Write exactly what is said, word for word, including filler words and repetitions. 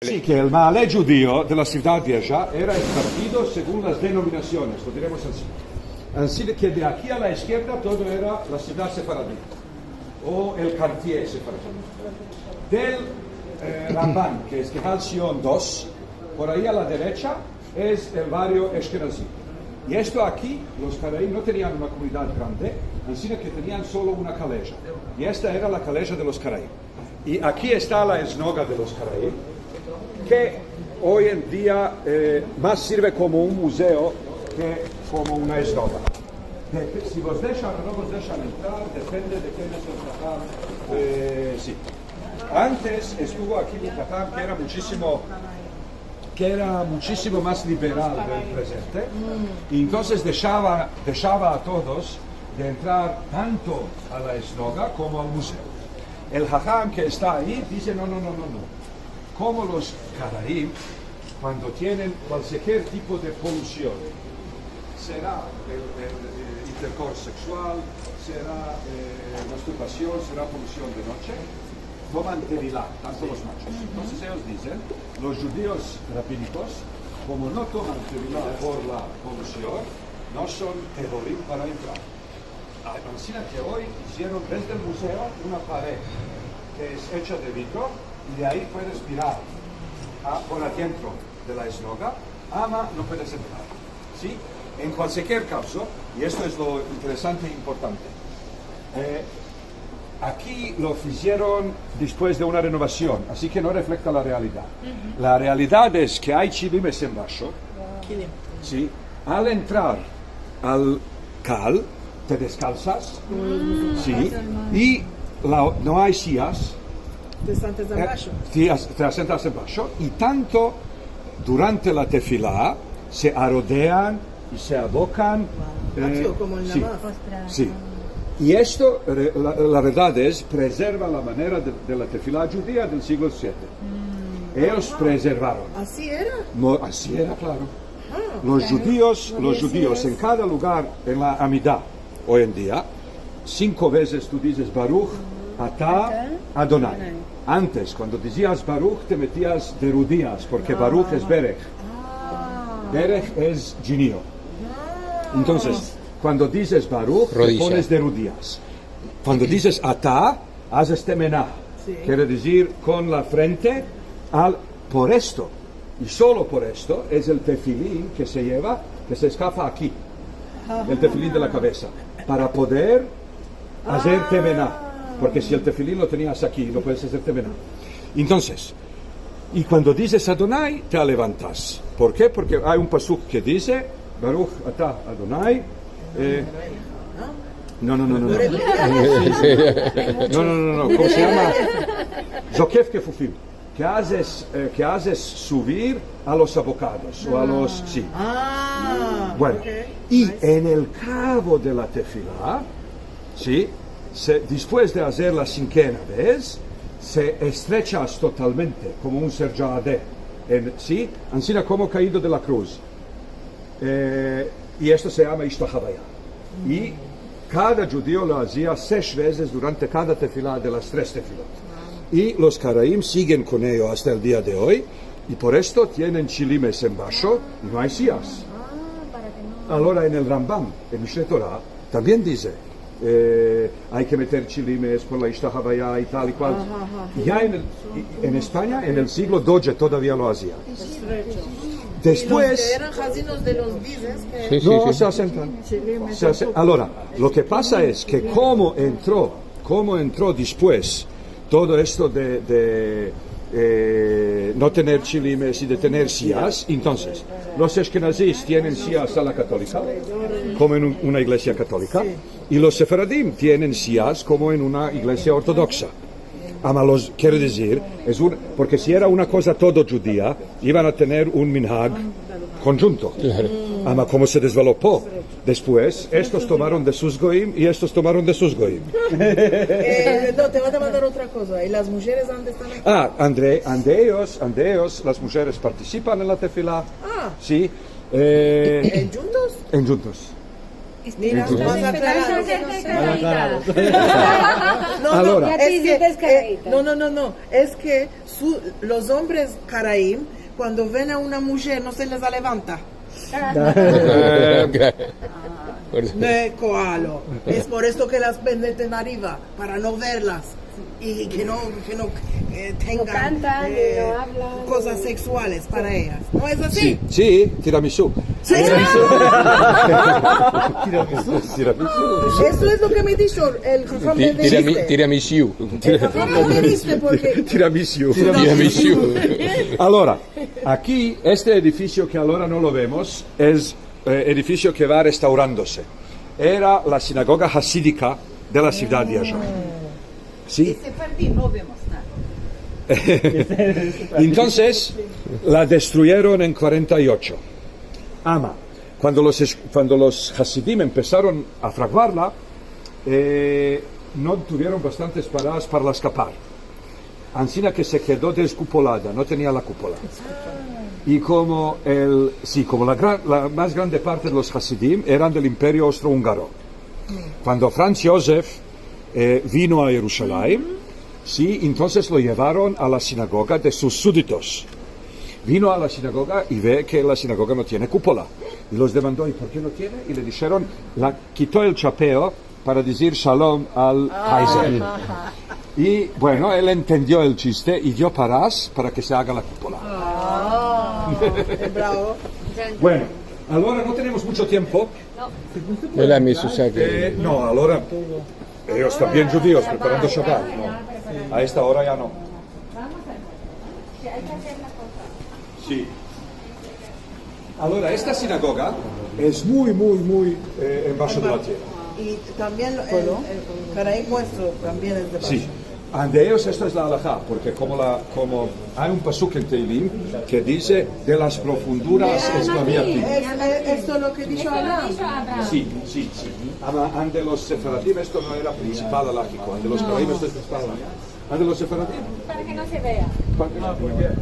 Si ke el maale djudio de la sivdad vieja era espartido segun las denominasiones, lo diremos ansi. Ansi de ke de aki a la izkierda todo era la sivdad sefaradi, o el kartier sefaradi. Del, eh, Ramban, ke es Kehal Sion dos, por ayi a la derecha es el barrio eshkenazi. I esto aki, los Karaim no tenian una komunidad grande, ansina ke tenian solo una kaleja. I esta era la kaleja de los Karaim. I aki esta la esnoga de los Karaim, ke oy en dia, eh, mas sirve komo un muzeo ke komo una esnoga. De-, si vos deshan o no vos deshan entrar, depende de ken es el haham, eh, si. Antes estuvo aki un haham ke era muchisimo, ke era muchisimo mas liberal del prezente, i entonses deshava, deshava a todos de entrar tanto a la esnoga komo al muzeo. El haham ke esta ayi dize, no, no, no, no, no. Komo los Karaim, kuando tienen kualkier tipo de polusion, sera el, el, eh, interkorso seksual, sera, eh, masturbasion, sera polusion de noche, toman tevila, tanto los machos. Entonses eyos dizen, los djudios rabinikos, komo no toman tevila por la polusion, no son tehorim para entrar. A-, ansina ke oy izieron desde el muzeo una pared ke es echa de vitro i de ayi puedes mirar a, por adientro de la esnoga, ama no puedes entrar. Si? En kualkier kazo, i esto es lo interesante i importante, eh, aki lo izieron despues de una renovasion, ansi ke no reflekta la realidad. La realidad es ke ay chilimes en basho. Kilim. Si, al entrar al kal, te deskalsas, si, i la, no ay siyas, te santas en basho, te as-, te asentas en basho, i tanto durante la tefila se arodean i se abokan, eh, komo el si, namaz. Si. I esto, re-, la, la verdad es, prezerva la manera de, de la tefila djudia del siglo siete. Eyos prezervaron. Ansi era? No, ansi era, klaro. Los djudios, los djudios en kada lugar, en la Amida, oy en dia, sinko vezes tu dizes Baruh ata Adonai. Antes, kuando dizias Baruh, te metias de rudias, porke Baruh es Bereh. Bereh es djinio. Entonses, kuando dizes Baruh, te pones de rudias. Kuando dizes ata, azes temena. Si. Kere dizir kon la frente al, por esto, i solo por esto, es el tefilin ke se yeva, ke se eskafa aki. El tefilin de la kavesa. Para poder azer temena. Porke si el tefilin lo tenias aki, no puedes azer temena. Entonses, i kuando dizes Adonai, te alevantas. Por ke? Porke ay un pasuk ke dize, Baruh ata Adonai, eh, no, no, no, no, no. No, no, no, no. Komo se yama? Zokef kefufim. Ke azes, eh, ke azes suvir a los abokados, o a los, si. Bueno, i en el kavo de la tefila, si, se, despues de azer la sinkena vez, se estrechas totalmente, komo un serjade, en, si, ansina komo kaido de la kruz. Eh, i esto se yama ishtahavaya. I kada djudio lo azia sesh vezes durante kada tefila de las tres tefilot. I los Karaim sigen kon eyo asta el dia de oy, i por esto tienen chilimes en basho i no ay siyas. Alora en el Rambam, en Mishne Torah, tambien dize, eh, ay ke meter chilimes por la ishtahavaya i tal i kual. Ya en el, en Espanya, en el siglo dodje todavia lo azia. Despues, i los ke eran hazinos de los dizes ke... Si, si, no, si. Se asentan. Se ase-, alora, lo ke pasa es ke komo entro, komo entro despues todo esto de, de, eh, no tener chilimes i de tener siyas, entonses, los eshkenazis tienen siyas a la katolika, komo en un, una iglesia katolika, i los sefaradim tienen siyas komo en una iglesia ortodoksa. Ama los, kero dizir, es un, porke si era una koza todo djudia, ivan a tener un minhag konjunto. Klaro. Ama komo se desvelopo despues, estos tomaron de sus goim i estos tomaron de sus goim. Eh, no, te va a demandar otra koza. I las mujeres ande estan aki? A, ande, ande eyos, ande eyos, las mujeres partisipan en la tefila. A. Si. Eh, en djuntos? En djuntos. Mira, mas aklarados. Mas aklarados. No, no, es ke, eh, no, no, no, no. Es ke su, los ombres karaim, kuando ven a una mujer, no se les alevanta. Ne koalo. Es por esto ke las meten ariva, para no verlas. I ke no, ke no, eh, tengan, eh, kozas seksuales para eyas. No es ansi? Si, si, tiramisu. Si. Tiramisu. Esto es lo ke me disho el jefe de... Tiramisu. El jefe me diste porke... Tiramisu. Tiramisu. Alora, aki, este edifisio ke alora no lo vemos, es, eh, edifisio ke va restaurandose. Era la sinagoga hasidika de la sivdad de Ajo. Si. De sefardim no vemos nada. Entonses, la destruyeron en kuarenta i ocho. Ama, kuando los es-, kuando los hasidim empesaron a fraguarla, eh, no tuvieron bastantes paradas para eskapar. Ansina ke se kedo deskupolada, no tenia la kupola. I komo el, si, komo la gran, la mas grande parte de los hasidim eran del Imperio Austrohungaro. Kuando Franz Josef, eh, vino a Yerushalayim, si, entonses lo yevaron a la sinagoga de sus suditos. Vino a la sinagoga i ve ke la sinagoga no tiene kupola. I los demando, "I por ke no tiene?" I le disheron, "La kito el chapeo para dizir shalom al Kaiser." I, bueno, el entendio el chiste i dio paras para ke se aga la kupola. Bravo. Bueno, alora no tenemos muncho tiempo. Ela me susa ke... Eh, no, alora, eyos tambien djudios preparando Shabat, no. A esta ora ya no. Si. Alora, esta sinagoga es muy, muy, muy, eh, en basho de la tierra. I tambien el, el karaim muestro tambien es de basho. Si. Ande eyos esto es la alahá, porke komo la, komo ay un pasuk en Tehilim ke dize, "De las profunduras es klamé a ti." Es, es, esto es lo ke disho Abraham. Si, si, si. Ama, ande los sefaradim esto no era prinsipal alahiko, ande los karaim esto es prinsipal alahiko. Ande los sefaradim. Para ke no se vea. Para ke no se vea.